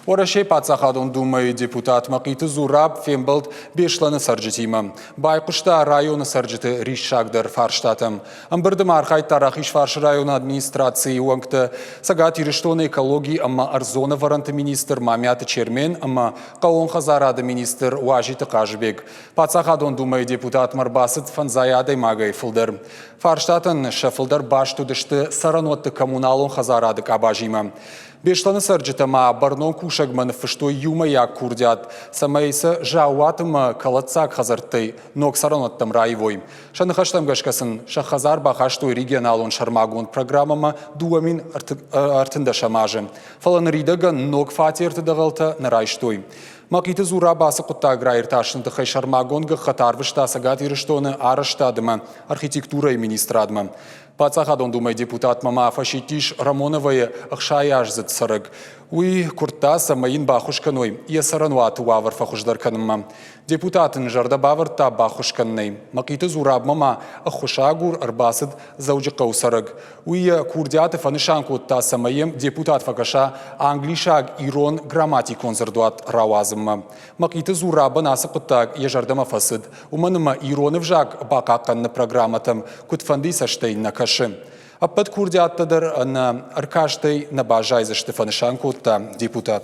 Уӕрӕсейы Паддзахадон Думӕйы депутат Мӕхъиты Зураб фембӕлд Беслӕны цӕрджытимӕ. Байхъуыста районы цӕрджыты риссагдӕр фарстатӕм. Ӕмбырды ма архайдта Рахизфарсы районы администрацийы уӕнгтӕ, Цӕгат Ирыстоны экологи ӕмӕ ӕрдзон ӕвӕрӕнты министр Мамиаты Чермен ӕмӕ хъӕууон хӕдзарады министр Уазиты Хъазыбег. Паддзахадон Думӕйы депутатмӕ ӕрбацыд фӕндзай адӕймагӕй фылдӕр. Фарстатӕн сӕ фылдӕр баст уыдысты цӕрӕнуӕтты коммуналон хӕдзарады къабазимӕ. Беслӕны цӕрджытӕ ма бӕрнон кусӕгмӕ ныффыстой иумӕйаг курдиат, цӕмӕй сӕ заууат ӕмӕ кӕлӕддзаг хӕдзӕрттӕй ног цӕрӕнуӕттӕм раивой. Сӕ ныхӕстӕм гӕсгӕ сын сӕ хӕдзар бахастой регионалон сӕрмагонд программӕмӕ 2013 азы. Фӕлӕ ныридӕгӕн ног фатерты дӕгъӕлтӕ нӕ райстой. Мӕхъиты Зураб ацы хъуыддаг раиртасыны тыххӕй сӕрмагонд гӕххӕтт арвыста Цӕгат Ирыстоны арӕзтады ӕмӕ архитектурӕйы министрадмӕ. Паддзахадон Думӕйы депутатмӕ ма фӕсидтис Рамоновайы 60-аздзыд цӕрӕг. Уый куырдта, цӕмӕй йын баххуыс кӕной йӕ цӕрӕнуаты уавӕр фӕхуыздӕр кӕнынмӕ. Депутат ын зӕрдӕ бавӕрдта баххуыс кӕнынӕй. Мӕхъиты Зурабмӕ ма ӕххуысагур ӕрбацыд Дзӕуджыхъӕуы цӕрӕг. Уый йӕ курдиаты фӕнысан кодта, цӕмӕй йӕм депутат фӕкӕса англисаг-ирон грамматикон дзырдуат рауадзынмӕ. Мӕхъиты Зурабӕн ацы хъуыддаг йӕ зӕрдӕмӕ фӕцыд, уымӕн ӕмӕ ирон ӕвзаг бахъахъхъӕныны программӕтӕм куыдфӕндыйы цӕстӕй нӕ кӕсы. Ӕппӕт курдиаттӕ дӕр ӕнӕ ӕркастӕй нӕ баззайдзысты, фӕнысан кодта депутат.